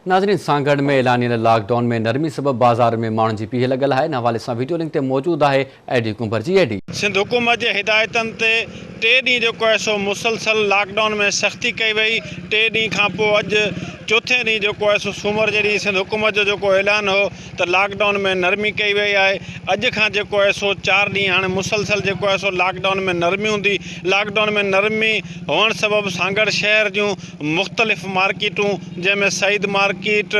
ناظرين سانگهڙ ۾ اعلانيل lock down ۾ نرمي سبب بازارن ۾ ماڻهن جي پيهه لڳل آهي ان حوالي سان ويڊيو لنڪ تي موجود آهي اي ڊي ڪنڀر جي اي ڊي. سنڌ حڪومت جي هدايتن تي ٽي ڏينهن جيڪو آهي سو مسلسل لاڪ ڊائون ۾ سختي ڪئي وئي ٽي ڏينهن کان پوء اڄ چوٿين ڏينهن جيڪو آهي سو سومر جي ڏينهن سنڌ حڪومت جو جيڪو اعلان هو ته لاڪ ڊائون ۾ نرمي ڪئي وئي آهي اڄ کان جيڪو آهي سو چار ڏينهن هاڻي مسلسل جيڪو آهي سو لاڪ ڊائون ۾ نرمي هوندي لاڪ ڊائون ۾ نرمي هئڻ سبب سانگهڙ شهر جون مختلف مارڪيٽون جنهن ۾ Saeed market,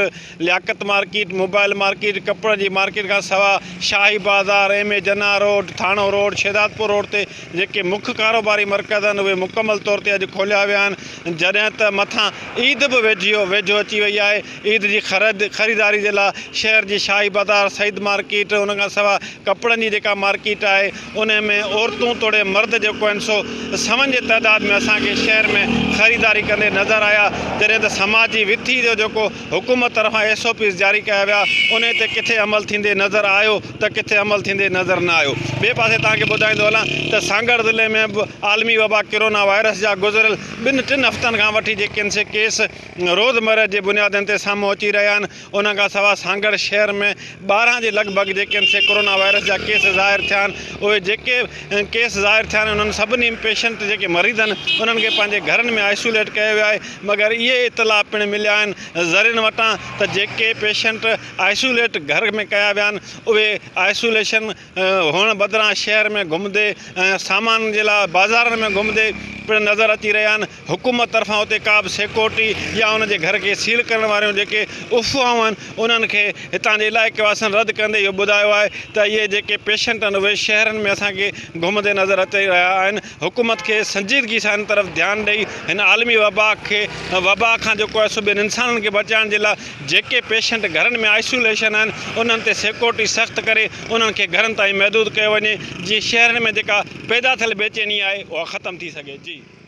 Liaquat market, mobile market, ڪپڙن جي مارڪيٽ کان سوا Shahi Bazaar, M A Jinnah road, Thano road, Shahdadpur road تي جيڪي مک ڪاروباري مرڪز آهن اهي مڪمل طور تي اڄ کوليا ويا آهن جڏهن ته مٿان عيد به ويجهي ويجهو اچي وئي آهي عيد جي خريد خريداري جي لاء شهر جي شاهي بازار، سعيد مارڪيٽ ان کان سوا ڪپڙن جي جيڪا مارڪيٽ آهي انهي ۾ عورتون توڙي مرد جيڪو آهن سو سون جي تعداد ۾ اسان کي شهر ۾ خريداري ڪندي نظر آيا جڏهن ته سماجي وٿي جو جيڪو حڪومت طرفان ايس او پيز جاري ڪيا ويا انهي تي ڪٿي عمل ٿيندي نظر آيو ته ڪٿي عمل ٿيندي نظر نه آيو ٻئي پاسي توهان کي ٻڌائيندو هلان ته سانگهڙ ضلعي ۾ به عالمي وبا ڪرونا وائرس جا گذريل ٻن ٽن هفتن کان وٺي جيڪي آهن سي ڪيس روزمره جي بنيادن تي سامهون اچي رهيا آهن ان کان سواء سانگهڙ شهر ۾ 12 جي لڳ ڀڳ جيڪي آهن سي ڪورونا وائرس جا ڪيس ظاهر ٿيا آهن اهي جيڪي ڪيس ظاهر ٿيا آهن انهن سڀني پيشنٽ جيڪي مريض آهن انهن کي پنهنجي گهرن ۾ آئسوليٽ ڪيو ويو آهي مگر اهي اطلاع پڻ مليا آهن ذريعن وٽان ته جيڪي پيشنٽ آئسوليٽ گهر ۾ ڪيا ويا آهن اهي آئسوليشن هئڻ بدران شهر ۾ گهمندي ۽ سامان جي لاء بازارن ۾ گهمندي پڻ نظر اچي رهيا آهن. حڪومت طرفان اتي ڪا به سيڪيورٽي يا ان جي گهر کي سيل ڪرڻ واريون جيڪي افواهون آهن انهن کي هتان جي علائقي واسين رد ڪندي اهو ٻڌايو آهي ته اهي جيڪي پيشنٽ آهن اهي شهرن ۾ اسان کي گهمندي نظر اچي رهيا آهن. حڪومت کي سنجيدگي سان ان طرف ڌيان ڏئي هن عالمي وبا کي وبا کان جيڪو آهي سو ٻين انسانن کي بچائڻ جي لاء جيڪي پيشنٽ گهرن ۾ آئسوليشن آهن انهن تي سيڪيورٽي سخت ڪري انهن کي گهرن تائين محدود ڪيو وڃي جيئن شهرن ۾ جيڪا پيدا ٿيل بيچيني آهي اها ختم ٿي سگهي جي.